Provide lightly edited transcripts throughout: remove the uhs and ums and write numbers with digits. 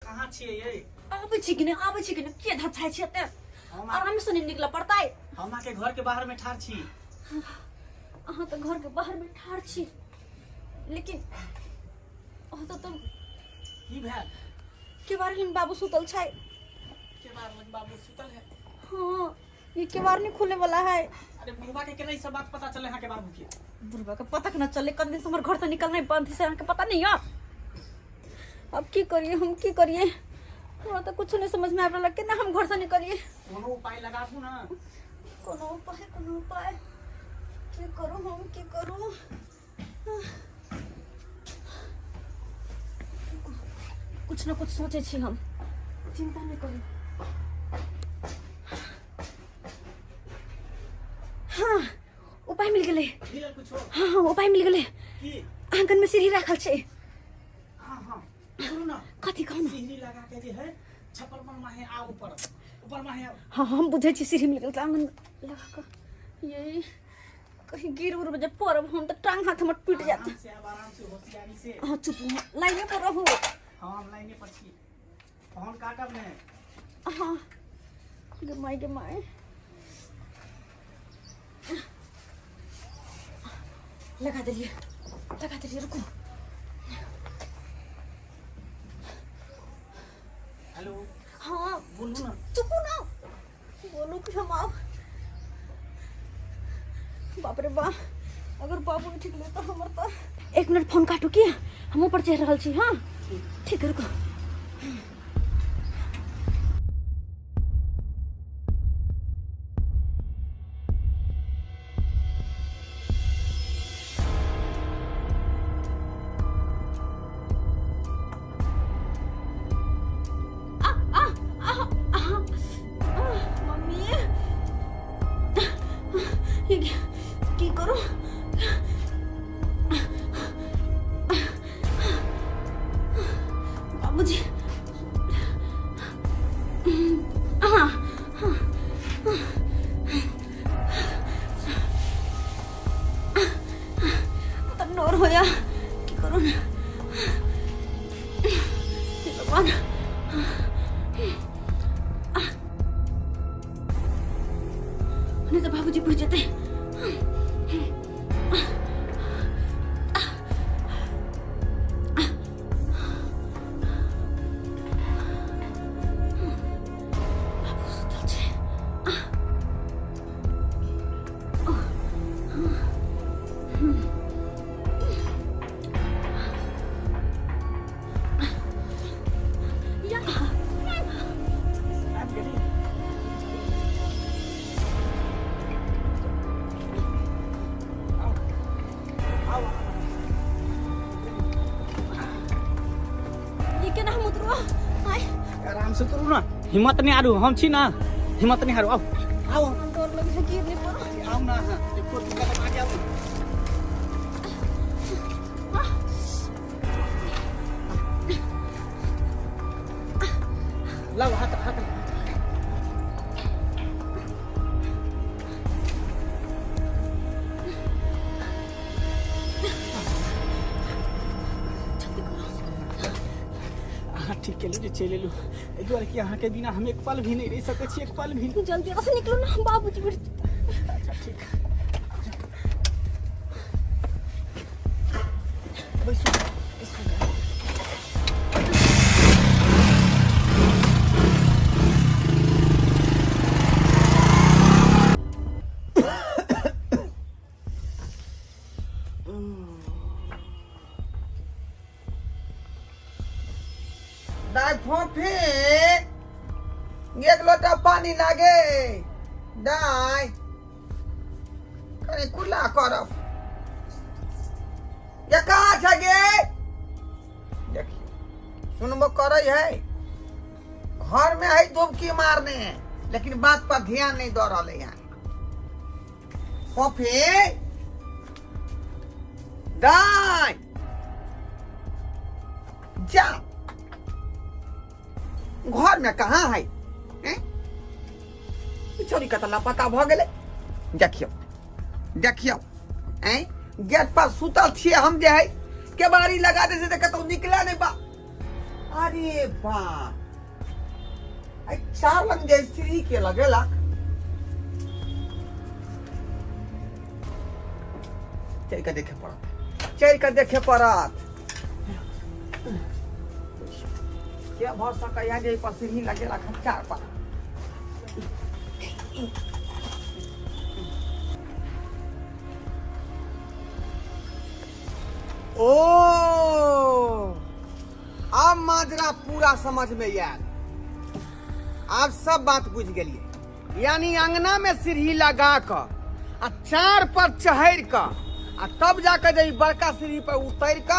कहाँ छियै ये? आबै छी कि नहि, आबै छी कि नहि? के धछाइ छी एते? हम आराम से नहीं निकल पड़तै। हम अहाँके घर के बाहर में ठाढ़ छी। अहाँ तऽ घर के बाहर में ठाढ़ छी, लेकिन ओतऽ तऽ की भेल? केबाड़ लग बाबू सुतल छै। केबाड़ लग बाबू सुतल है? हाँ, ये केबाड़ नहीं खुले वाला है। अरे बुढ़वा के केना ई सब बात पता चले अहाँके बाबू के? बुढ़वा के पता केना चले? कन दिन से हमर घर से निकलना बंद है, से अहाँके पता नहीं है। अब की करिए हम, की करिए? हमरा तो कुछ नहीं समझ में आबि रहल, केना हम घर से निकलिए? कोनो उपाय लगाबू ना। कोनो उपाय, कोनो उपाय की करू हम, की करू? कुछ न कुछ सोचे छी हम, चिंता नहीं करू। हाँ, उपाय मिल गेलै। मिलल कुछो? हाँ हाँ, उपाय मिल गेलै। की? आंगन में सीढ़ी राखल छै। हाँ हाँ, सुनू ना। कथी? कहू ना। सीढ़ी लगा के जे है छप्पर पर माहे आओ, ऊपर ऊपर माहे आओ। हाँ, हम बुझै छी। सीढ़ी मिल गेल तऽ आंगन में लगा कऽ ये कहीं गिर उर जे पड़ब हम तऽ टांग हाथ हमर टूटि जायत। आराम से आब, आराम से, होशियारी से। अहाँ चुप, लाइने पर रहू। हाँ, हम लाइने पर छी, फोन काटब ने। हाँ, गे माय, गे माय, लगा देलियै, लगा देलियै, रुकू। हेलो। हाँ। बोलू ना। चुपू ना, बोलू कि हम आब। बाप रे बा, अगर बाबू उठि गेलै तऽ हमर तऽ। एक मिनट, फोन काटू की, हम ऊपर चढ़ि रहल छी। हाँ ठीक है, रुको। आ आ आ आ आ, मम्मी, ये की करू? बाबूजी, हाँ हाँ, तो डर होया, की करू ना? हे भगवान, नहीं तो बाबूजी बुझ जेते। बाबू सुतल छै। या। आबि गेली। आउ आउ। ये केना हम उतरू? आय। आराम से उतरू ना, हिम्मत नहीं हारू, हम छी ना, हिम्मत नहीं हारू। आउ आउ। हम डर लगे छै, गिर नहीं पड़ो। आउ ना अहाँ एको दू कदम आगे आउ ना। लाउ हाथ, हाथ। जल्दी करो। अहाँ ठीक केलू जे चलि एलू, एहि दुआरे कि अहाँके बिना हम एक पल भी नहि रहि सकै छी, एक पल भी नहि। जल्दी से निकलो ना, बाबूजी बुझ। अच्छा ठीक, बैसू बैसू। दाय फोफी, एक लोटा पानी लागे दाय, कनि कुल्ला करब। ये कहाँ छै गे? देखियो, सुनबो करै है, घर में है दुबकी मारने, लेकिन बात पर ध्यान नहीं दऽ रहले हैं। फोफी दाय, जा, घर में कहाँ है? हैं? ई छौड़ी कतऽ लापता भऽ गेलै? देखियौ देखियौ, हैं, गेट पर सुतल छियै हम जे है, केबाड़ी लगा दे छै तऽ कतौ निकले नहि बा। अरे बाप, आई चार लग जाए स्त्री के लगेलक। चल के देखे पड़त, चल के देखे पड़त। के भर सकैया जे पर सीढ़ी लगेलक हम चार पर। ओ आब माजरा पूरा समझ में आयल, आब सब बात बुझ गेलिए। यानी अंगना में सीढ़ी लगा क आ चार पर चढ़ क आ तब जाके जे ई बड़का सीढ़ी पर उतर क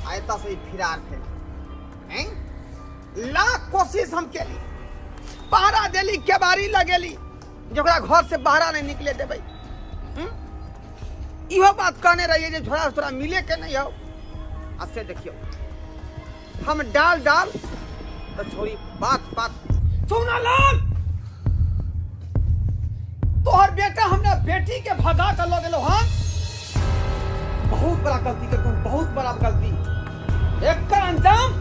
आ एतऽ से ई फिरार भेल। हैं? लाख कोशिश हम केली, पहरा देली, केबाड़ी लगेली जे ओकरा घर से बाहरा नहीं निकले देबै। इहो बात कहने रहिए जे झोरा तोरा मिले के नहीं हो। आ से देखियो हम डाल डाल तो छोरी बात बात। सोनालाल तोहर बेटा हमरा बेटी के भगा के लऽ गेलो हन। बहुत बड़ा गलती कर, बहुत बड़ा गलती। एकर अंजाम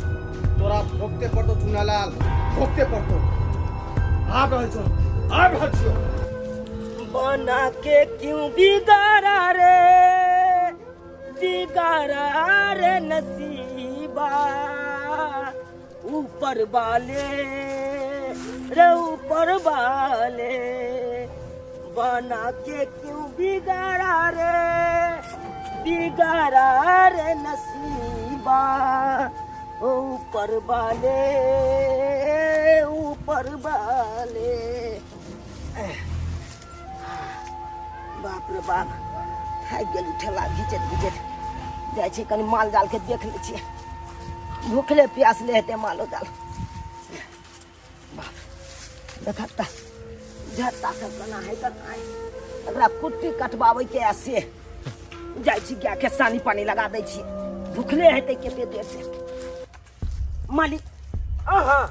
तोरा भोगते पड़तो चुनालाल, भोगते पड़तो। आब रहल छो, आब रहल छियो। बना के क्यों बिगाड़ा रे, बिगाड़ा रे नसीबा, ऊपर वाले रे ऊपर वाले, बना के क्यों बिगाड़ा रे, बिगाड़ा रे नसीबा, ऊपर वाले ऊपर वाले। बाप रे बाप, थाकि गेलहुँ ठेला घिचैत घिचैत। जाइ छै कनि माल जाल के देख लै छियै, भूखले प्यासले हेतै मालो जाल। बाप देखत तऽ झट्टा सब केना है केना है। एकरा कुट्टी कटबाबैके आ से जाइ छी गायके सानी पानी लगा दै छी, भूखले हेतै कते देर से। मालिक अहाँ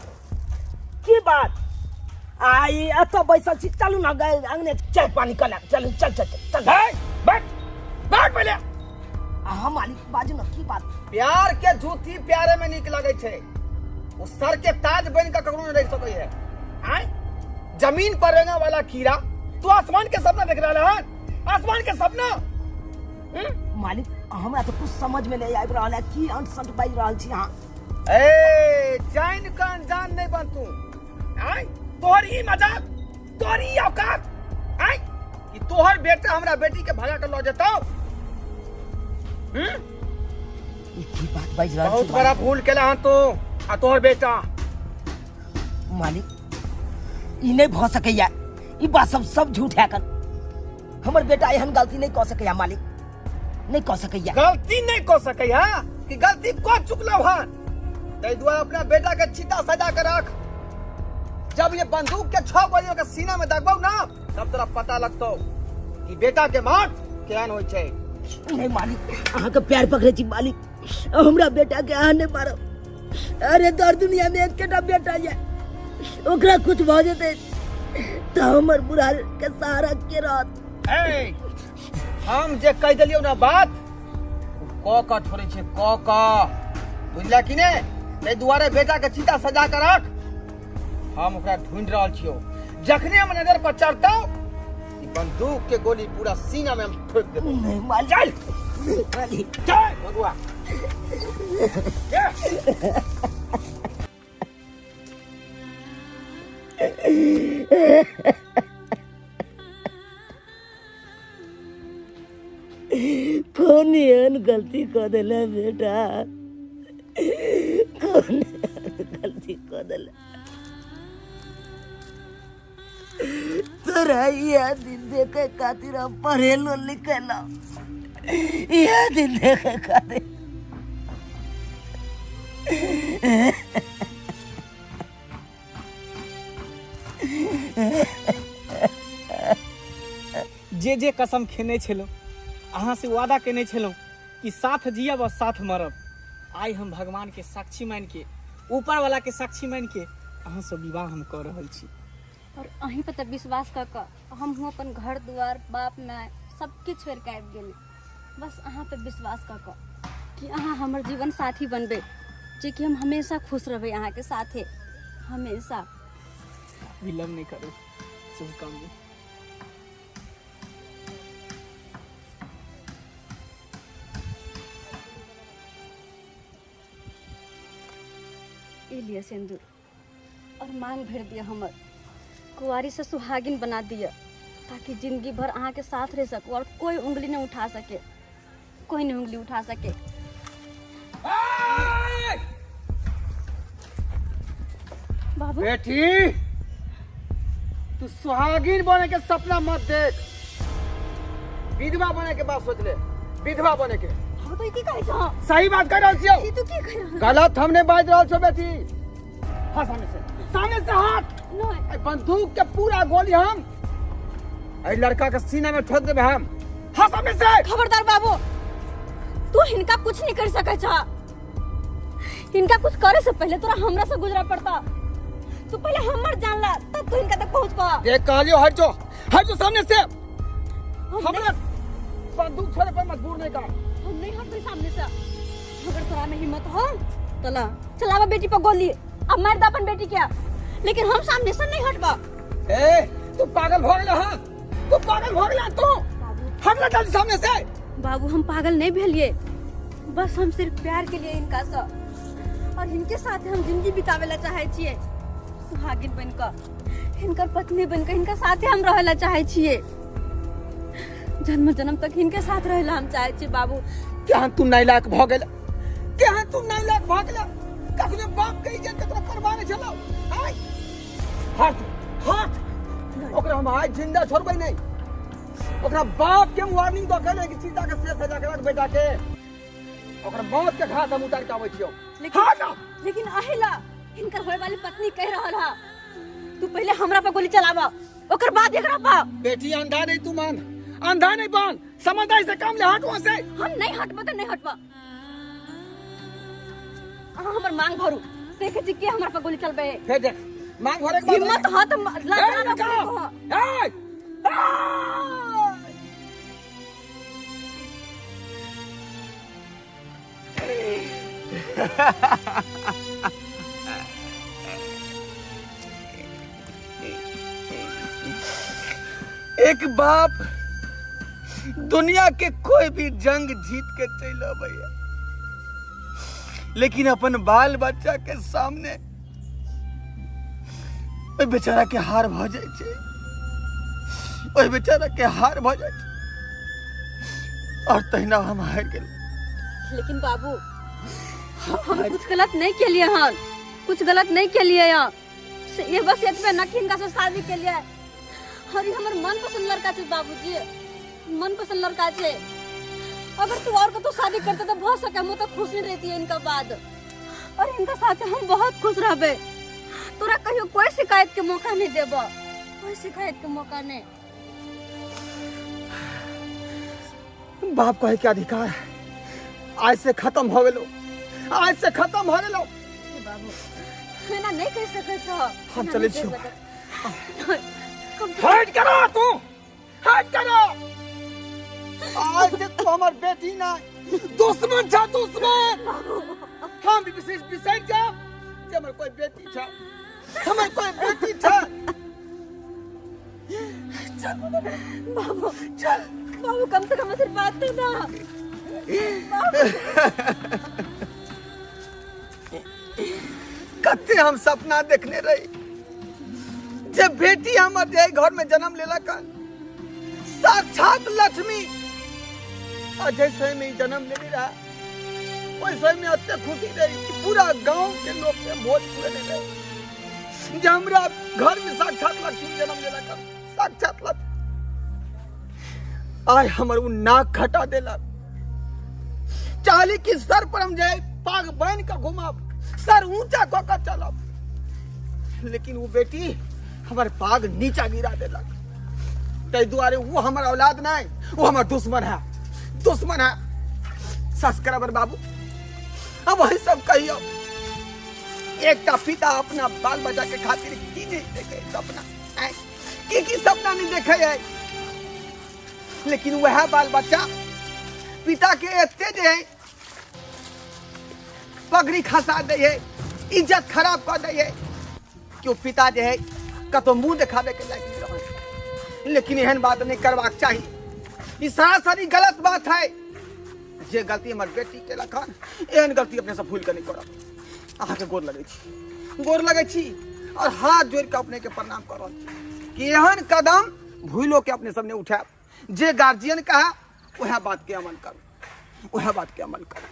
की बात आई एतऽ बैसल छी? चलू ने गए अंगने चाय पानी कऽ लेब। चलू, चल चल चल। बैठ बैठ पहिले। अहाँ मालिक बाजू ने, की बात? प्यार के जूती प्यारे में निक लगे छै, ओ सर के ताज बन के ककरो नहीं रह सके है। आय जमीन पर रहने वाला कीड़ा तू आसमान के सपना देख रहा है, आसमान के सपना। मालिक हमरा तो कुछ समझ में नहीं आबि रहल है, की अंट संट बाजि रहल छी अहाँ? ए जान का अनजान नहीं बन तू। आय तोहर ई मजाक, तोहर ई औकात आय कि तोहर बेटा हमरा बेटी के भगा के ल जेतौ। ई की बात बाजि रहल छी? बहुत बड़ा भूल केला हन तू आ तोहर बेटा। मालिक ई नहीं भऽ सकैया, ई बात सब सब झूठ है। कन हमर बेटा एहन गलती नहीं कऽ सकैया मालिक, नहीं कऽ सकैया। गलती नहीं कऽ सकैया कि गलती कऽ चुकलौ हन, ताहि दुआरे अपना बेटा के चिता सजा के रख। जब ये बंदूक के 6 गोली के सीना में दगबौ ना तब तोरा पता लगतौ कि बेटा के मौत केहन होइ छै। नहीं मालिक, अहाँ के पैर पकड़े छी मालिक, हमरा बेटा के अहाँ नहीं मारब। अरे दर दुनिया में एकेटा बेटा ये, ओकरा कुछ भऽ जेतै तऽ हमर बुढ़ा के सहारा के रहत? ए, हम जे कहि देलियौ ना बात क क छोड़ै छै क क, बुझला कि ने? ताहि दुआरे बेटा के चिता सजा के रख, हम ओकरा ढूंढ रहल छियौ। जखने हम नजर पर चढ़तौ ई बंदूक के गोली पूरा सीना में हम ठोक देबौ। नहीं मालिक, चल नहीं मालिक, चल भगवा। कौन एहन गलती कऽ देले बेटा, कौन एहन गलती कऽ देले? तोरा इएह दिन देखे खातिर हम पढ़ेलो लिखेलो, इएह दिन देखे खातिर। जे जे कसम खेने छलहुँ, अहाँ से वादा केने छलहुँ कि साथ जियब और साथ मरब, आइ हम भगवान के साक्षी मान के, ऊपर वाला के साक्षी मान के अहाँ से विवाह हम कऽ रहल छी। और अहीं पर तऽ विश्वास कऽ कऽ हमहूँ अपन घर दुआर बाप माय सबके छोड़ि कऽ आबि गेली, बस अहाँ पर विश्वास कऽ कऽ कि अहाँ हमर जीवन साथी बनबै। जे कि हम हमेशा खुश रहबै अहाँके साथे हमेशा। विलम्ब नहि करू, शुभकामना। ई लिअ सिन्दूर और मांग भरि दिअ, हमर कुआरी से सुहागिन बना दिअ, ताकि जिंदगी भर अहाँके साथ रह सकू और कोई उंगली नहीं उठा सके, कोई नहीं उंगली उठा सके। बाबू। बेटी, तू सुहागिन बने के सपना मत देख, विधवा बने के बात सोच ले, विधवा बने के। हम तो ई की कहै छौ? सही बात कह रहल छियौ। ई तू की कहि रहल? गलत हमने बाजि रहल छौ बेटी। हाँ, सामने से, सामने से हट। नहीं। ए बंदूक के पूरा गोली हम ए लड़का के सीना में ठोक देबे हम। हाँ, सामने से। खबरदार बाबू, तू हिनका कुछ नहीं कर सकै छा। हिनका कुछ करे से पहले तोरा हमरा से गुजरा पड़ता। तू पहले हमर जान ला, तब तू हिनका तक पहुंच पा। देख कहलियो, हट जो, हट जो सामने से। हम हमरा बंदूक छोड़े पर मजबूर नहीं कर। हम नहीं हटबै सामने से। अगर तोरा में हिम्मत हो तो ला चलावा बेटी पर गोली, अब मार दा अपन बेटी के, लेकिन हम सामने से नहीं हटबा। ए, तू पागल भ गेला। हां, तू पागल भ गेला तू। बाबू। हट ना जल्दी सामने से। बाबू, हम पागल नहीं भेलिए, बस हम सिर्फ प्यार के लिए इनका सा और इनके साथ हम जिंदगी बितावे ला चाहे छिए। सुहागिन बनकर, हिनकर पत्नी बनकर इनका साथे हम रहे ला चाहे छिए। जन्म जन्म तक इनके साथ रहे ला हम चाहे छिए बाबू। केहन तू नालायक भ गेल, केहन तू नालायक भ गेल। कखनो बाप के इज्जत के तोरा परवाह नहीं छलौ। आय हट, हट। ओकरा हम आज जिंदा छोड़बै नहीं। ओकरा बाप के वार्निंग दऽ के कि सीता के शेष सजा के रख बेटा के, ओकरा मौत के घाट हम उतार के आबै छियौ। लेकिन हट। लेकिन अहिला हिनकर होए वाली पत्नी कह रहल हा, तू पहले हमरा पर गोली चलावा, ओकर बाद एकरा पर। बेटी, अंधा नहीं तू मान, अंधा नहीं बान, समझदारी से काम ले, हट वहां से। हम नहीं हटबो तो नहीं हटबो। अहाँ हमर मांग भरू, देखे छी के हमरा पर गोली चलबे। फेर देख, मांग भरे के बाद हिम्मत हा तो ए, लड़का! ए! ए! एक बाप दुनिया के कोई भी जंग जीत के चल अबैया, लेकिन अपन बाल बच्चा के सामने ओहि बेचारा के हार भ जाइ छै, ओहि बेचारा के हार भ जाइ छै, और तहिना हम हारि गेल। लेकिन बाबू, हम कुछ गलत नहीं के लिए हन, कुछ गलत नहीं के लिए यहाँ से ये बस एतबे न कि हिनका से शादी के लिए। और ई हमर मन पसंद लड़का छै बाबूजी, मन पसंद लड़का छै। अगर तू और कतौ शादी करते तो भ सके हम तो खुश नहीं रहती है इनका बाद, और इनका साथ हम बहुत खुश रहबे। तोरा कहियो कोई शिकायत के मौका नहीं देब, कोई शिकायत के मौका नहीं। बाप कहे के अधिकार आज से खत्म हो गेलो, आज से खत्म हो गेलो। बाबू, एना नहीं कह सकै छह। हम एना चलै नहीं कहि छियौ। सकै छह। कम से हट करो तू, हट करो। आज से तू हमर बेटी ना, दुश्मन छा, दुश्मन। हम भी विशेष बिसरि जाब जे हमर कोई बेटी छा, हमर कोई बेटी छा। चल बाबू, चल बाबू, कम से कम आशीर्वाद दे ना। कते हम सपना देखने रही जे बेटी हमर जे घर में जन्म लेलक हन, साक्षात लक्ष्मी, आ जैसे में ई जन्म लेने रहा वैसे में अते खुशी रही कि पूरा गांव के लोग के भोज खुएने रहे जे हमरा घर में साक्षात लक्ष्मी जन्म लेलक हन, साक्षात लक्ष्मी। आय हमर उ नाक घटा देलक। चाहली कि सर पर हम जाए पाग बांध के घुमाब, सर ऊंचा कऽ के चलब, लेकिन वो बेटी हमर पाग नीचा गिरा देलक। ताहि दुआरे वो हमर औलाद नहीं, वो हमर दुश्मन है, दुश्मन है। सब्सक्राइबर बाबू, अब वही सब कहियो, एकटा पिता अपना बाल बच्चा के खातिर की नहीं देखे सपना, आँय? की की सपना नहीं देखे है, लेकिन वह बाल बच्चा पिता के एते जे है पगड़ी खसा दै है, इज्जत खराब कऽ दै है कि ओ पिता जे है कतौ मुंह देखाबे के लायक नहीं रहै। लेकिन एहन बात नहीं करबाक चाही, ई सरासरी गलत बात है। जे गलती हमर बेटी केलक हन, एहन गलती अपने से भूल के नहीं करब। अहाँके गोर लगै छी, गोर लगै छी और हाथ जोड़ के अपने के प्रणाम कर रहल छी कि एहन कदम भूलो के अपने सब नहीं उठायब। जे गार्जियन कहा वह बात के अमल करू, वह बात के अमल करू।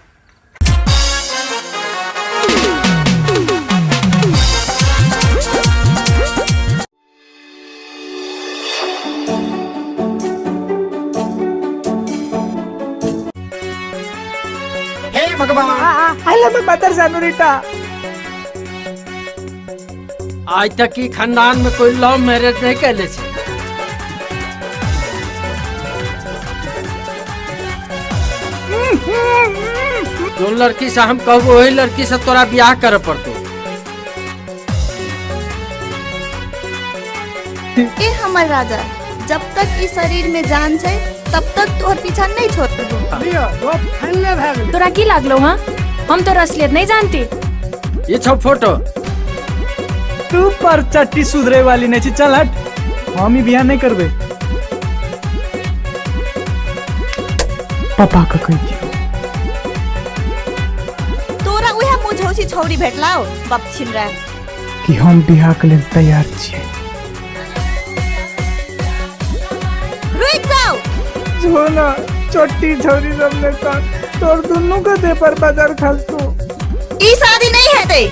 हे भगवान, I love my mother senorita. आज तक की खानदान में कोई लव मैरिज नहीं कैले छे। जोन लड़की से हम कहबो वही लड़की से तोरा बियाह करे पड़तो। ए हमर राजा, जब तक ई शरीर में जान छै तब तक तोहर पीछा नहीं छोड़बो। तोरा की लागलो? हाँ, हम तोर असलियत नहीं जानती। ये छौ फोटो। तू पर चट्टी सुधरे वाली नहीं छी, चल हट, हम ही बियाह नहीं करबे। पापा का कह दियो। तोरा उहे मुझौसी छौरी भेटलाओ बाप छिनरा कि हम बियाह के लेल तैयार छियै। रुक जाओ। जो ना चट्टी छौरी सब ने तोर दुनू के दे पर बाजार खालतू। ई शादी नहीं हेतै।